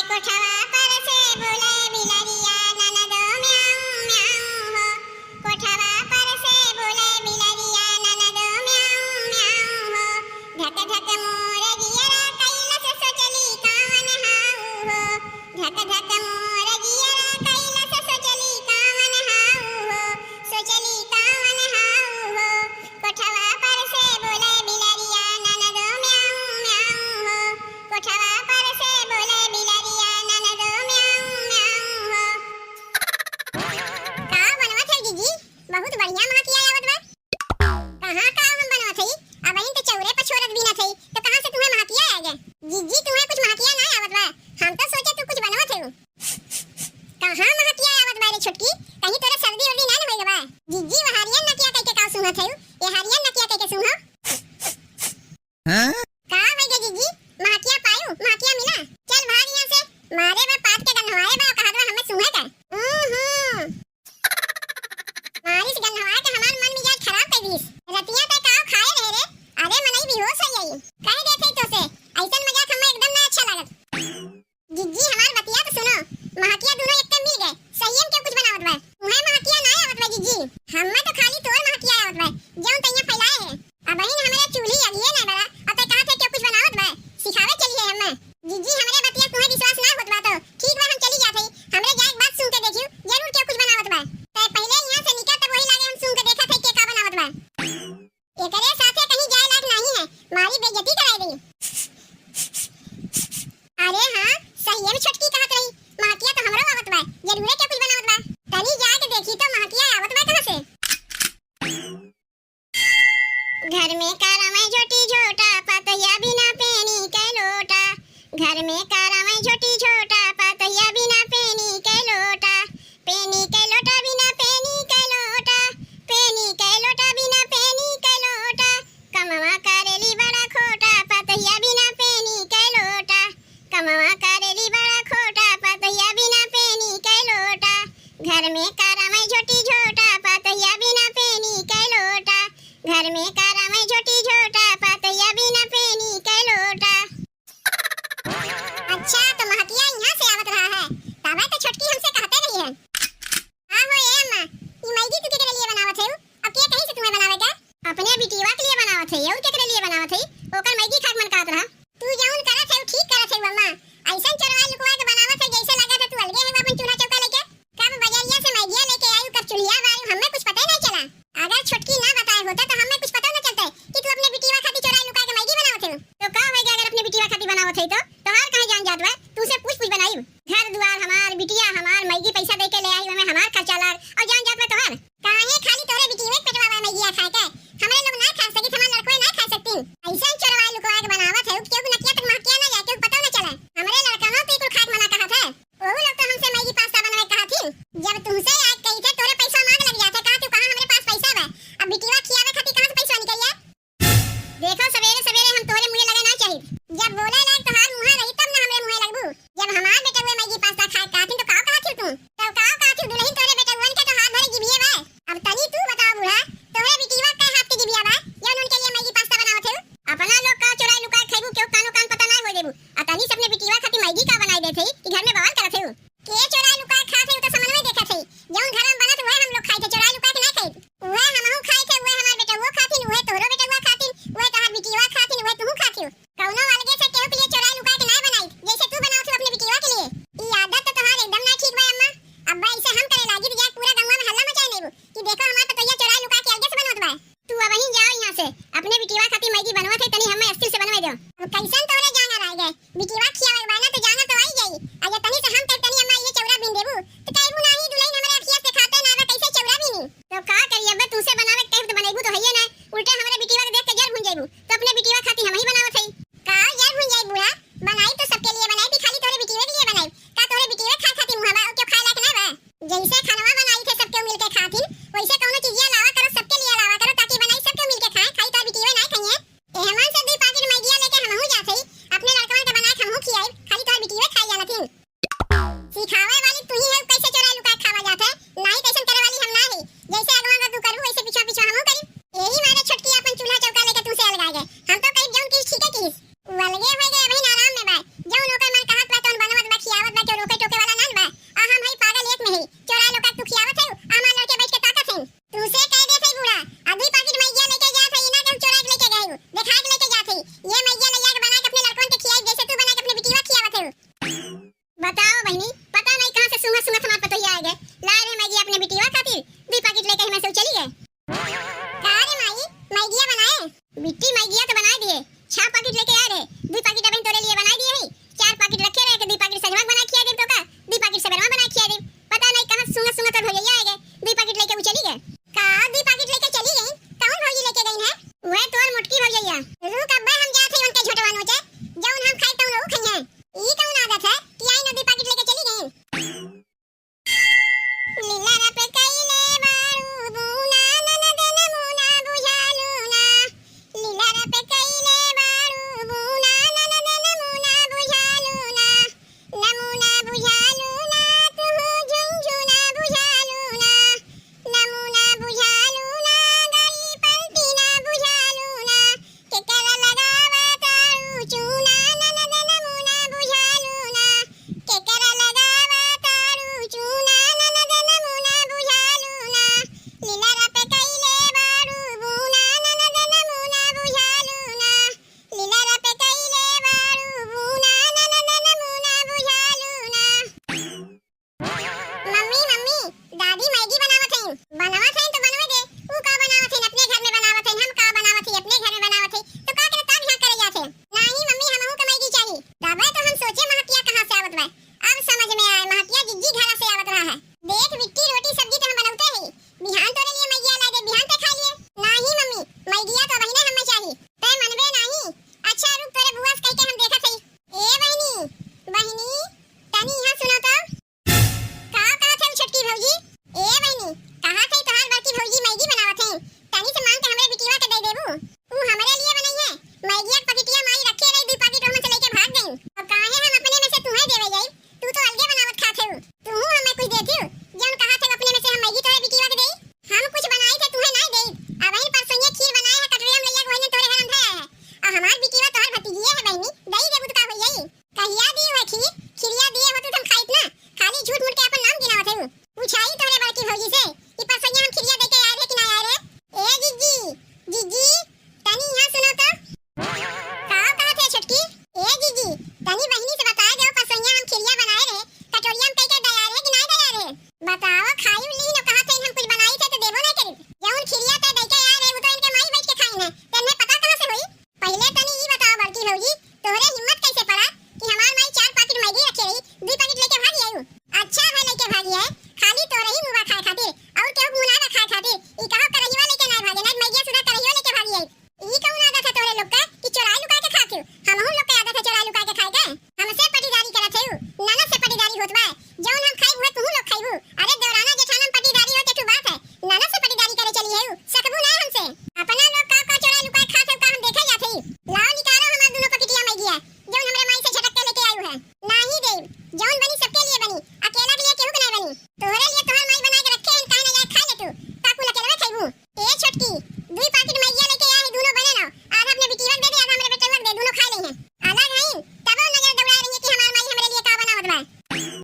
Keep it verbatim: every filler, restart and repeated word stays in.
कोठवा पर से बोले बिलरिया ननदो म्याऊं म्याऊं हो। कोठवा पर से बोले बिलरिया ननदो म्याऊं म्याऊं हो। धक धक मोर जियरा कैलस सोचली कावन हाऊ हो। धक धक मोर जियरा कैलस सोचली कावन हाऊ हो। सोचली कावन हाऊ हो। कोठवा पर से बोले बिलरिया ननदो म्याऊं म्याऊं हो। कोठवा पर से बोले बिलरिया ननदो म्याऊं म्याऊं हो। का बनवत है जीजी? बहुत बढ़िया महकिया आवत बा। कहाँ का हम बनवत हई? अबहिन तो चौरे पर छोरत बीनत हई, तो कहाँ से तुम्हें महकिया आ गया? जीजी, तुम्हें कुछ महकिया ना आवत बा? हम तो सोचे तू कुछ बनवत हई। कहाँ महकिया आवत बा रे छोटकी? कहीं तोरा सर्दी उर्दी ना न होई बा? जीजी, वहारियन नकिया कह के का सूंघत हई? ये हारियन नकिया कह के सूंघो। हाँ? का होई गे जीजी? महकिया पायू, महकिया मिला। चल भाग यहाँ से। मारे बा पात के गन्हवाए बा, कहत बा हमें सूंघे का। हम्म। मारिस गन्हवा के हमार मन मिजाज खराब कर दीस। रतिया ते काव खाए रहे रे? अरे मनई बेहोश हो जाई। कह देत हई तोसे, ऐसन मजाक हमें एकदम ना अच्छा लागत। जीजी हमार बतिया तो सुनो, महकिया दोनों एक मिल गए, सही में क्यों कुछ बनावत बा? उहे महकिया ना आवत बा जीजी, हमें तो खाली तोर महकिया आवत बा, जौन तैया फैलाए है। अबहिन हमरे चूल्ही अगिए ना बरा, और ते कहा थे क्यों कुछ बनावत बा? सिखावे चली है हमें। जीजी हमरे बतिया तुम्हें विश्वास ना होत बा तो ठीक बा, हम चली जात हई, हमरे जाए के बाद सूंघ के देखियो, जरूर क्यों कुछ बनावत बा। ते पहले यहाँ से निकल, तब वही लागे हम सूंघ के देखत हई के का बनावत बा। एकरे साथे कहीं जाए लायक नाही है, मारी बेइज्जती कराई रही। अरे हाँ, सही में छोटकी कहत रही, महकिया तो हमरो आवत बा, जरूरे के कुछ बनावत बा। तनी जाके देखी तो महकिया आवत बा कहाँ से। घर में करम झोटी झोटा, पतोहिया बिना पेनी के लोटा। घर में करम झोटी झोटा, पतोहिया बिना पेनी के लोटा। पेनी के लोटा बिना पेनी के लोटा, पेनी के लोटा बिना पेनी के लोटा। कमवा करेली बड़ा खोटा, पतोहिया बिना पेनी के लोटा। कमवा करेली बड़ा खोटा, पतोहिया बिना पेनी के लोटा। घर में करम झोटी झोटा, पतोहिया बिना पेनी के लोटा। घर में करम झोटी झोटा, पतोहिया बिना पेनी के लोटा। अच्छा, तो महकिया यहाँ से आवत रहा है, तबे तो छोटकी हमसे कहते रही है। हाँ हो ए अम्मा, ई मैगी तू केकरे लिए बनावत है? अब के कहीं से तुम्हें बनावे का? अपने बिटिया के लिए बनावत है, और केकरे लिए बनावत है? ओकर मैगी खाए के मन कहत रहा। तू जौन करत है, ठीक करत है अम्मा। ऐसन चोरवा लुकवा के बनावत है, जैसे लागत है तू अलगे है अपन चूल्हा चौका लेके। कब बजरिया से मैगिया लेके आई, कब चुल्हिया बारी, हमें कुछ पता ही नहीं चला। अगर छोटकी ना बताए होता तो हमें कुछ पता ना चलता कि तू अपने बिटिया खातिर चोराई लुकाए के मैगी बनावत है। तो का होई गे अगर अपने बिटिया खातिर बनावत है तो? तोहार काहे जान जात बा? तूसे पूछ पूछ बनाई। घर दुआर हमार, बिटिया हमार, मैगी पैसा दे के ले आई, ओमे हमार खर्चा लाग, और जान जात बा तोहार। काहे खाली तोरे बिटिया के पेटवा बा मैगिया खाए के? हमरे लोग ना खा सकित, हमार लड़कोए ना खा सकती। ऐसन चोरवा लुकवा के बनावत है, केहू नकिया तक महकिया ना जाए, केहू पता ना चले। हमरे लड़कनों तो कुल खाए के मना कहत है। ओहू लोग तो हमसे मैगी पास्ता बनवे कहत ही। जब तुमसे आज कही थे, तोरे पैसा मांग लग जाते, कहा तू कहाँ हमरे पास पैसा बा? अब बिटिया खियावे खातिर कहाँ से पैसा निकलिए? देखो, सवेरे सवेरे हम तोरे मुँहे लगे ना चाहित। जब बोले लायक तोहार मुँह रही, तब ना हमरे मुँहे लगबू। जब हमार बेटउए मैगी पास्ता खाए कहथिन, तो काव कहथिन तू? तब काव कहथिन, दुलहिन तोरे बेटउअन के तो हाथ भरे जिभिए बा। अब तनी तू बताओ बूढ़ा, तोहरे बिटिया के हाथ के जिभिया बा, जौन उनके लिए मैगी पास्ता बनावत हो? अपना लोग का चोराई लुकाए खइबू, केहू कानो कान पता ना होए देबू। आ तनी से अपने बिटिया खातिर मैगी का बनाई देत हई कि घर में बवाल करत हई? के चोराई लुकाए खात है, उ तो समनवे देखत है। जौन घर में बनत, उहे हम लोग खाई थे, चोराई लुकाए के ना खाई। उहे हमहू खाई थे, उहे हमार बेटउओ खातिन, उहे तोहरो बेटउआ खातिन, उहे तोहार बिटिया खातिन, उहे तुहू खातियो। कौनो अलगे से केहू के लिए चोराई लुकाए के ना बनाई, जैसे तू बनावत हो अपने बिटिया के लिए। ई आदत तो तोहार एकदम ना ठीक बा अम्मा। अब्बा ऐसे हम करे लागी तो जाके पूरा गंगवा में हल्ला मचाए लेबू कि देखो हमार पतोहिया चोराई लुकाए के अलगे से बनवत बा। तू अबहीं जाओ यहाँ से, अपने बिटिया खातिर मैगी बनवत है, तनी हमें अस्थिर से बनवे दो। अब कैसन तोरे